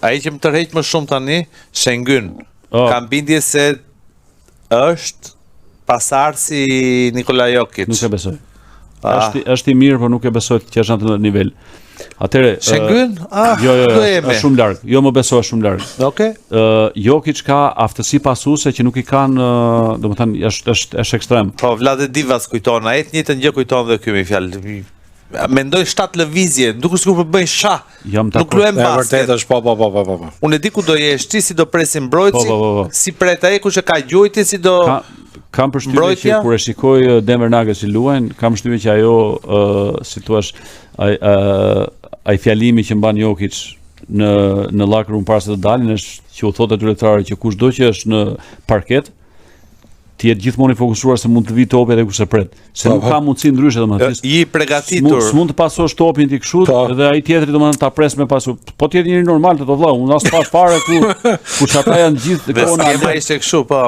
Ai që më tërheq më shumë tani, Shengyn. Oh. Kam bindje se është pasardhësi i Nikola Jokic. Nuk e besoj. Ah. Është është i mirë, por nuk e besoj që është në atë nivel. Atëre, ë, Shengyn? Ah, jo, jo, jo, do është, jemi. është shumë larg. Jo, më besoj është shumë larg. Okej. Ë Jokic ka aftësi pasuese që nuk i kanë, ë, domethënë është është është ekstrem. Po Vlade Divac kujton, ai të njëjtën gjë kujton dhe ky me fjalë. Mendoj 7 lëvizje, duket sikur po bëjnë shah. Jam Nuk dakord. luajnë E basket. vërtetë është po po po po po. po. Unë e di ku do jesh ti, si do presin mbrojtësi, Po, po, po, po. si pret ai kush e ka gjuajtjen, si do Ka kam përshtypjen që Mbrojtja? kur e shikoj ë, Denver Nuggets që luajnë, kam përshtypjen që ajo ë si thua ai ë ai fjalimi që mban Jokic në në locker room para se të dalin është që u thotë atyre lojtarëve që kushdo që është në parket të jetë gjithmonë i fokusuar se mund të vi topi edhe kur se pret. Se Po, nuk po. ka mundësi ndryshe domethënë. Ti i pregatitur. S'mund s'mund të pasosh topin ti kështu Po. dhe ai tjetri domethënë ta pres me pasu. Po të jetë njëri normal të vëlla, unë as pas fare ku ku ata janë gjithë Dhe kohën skema alert. ishte kështu, po.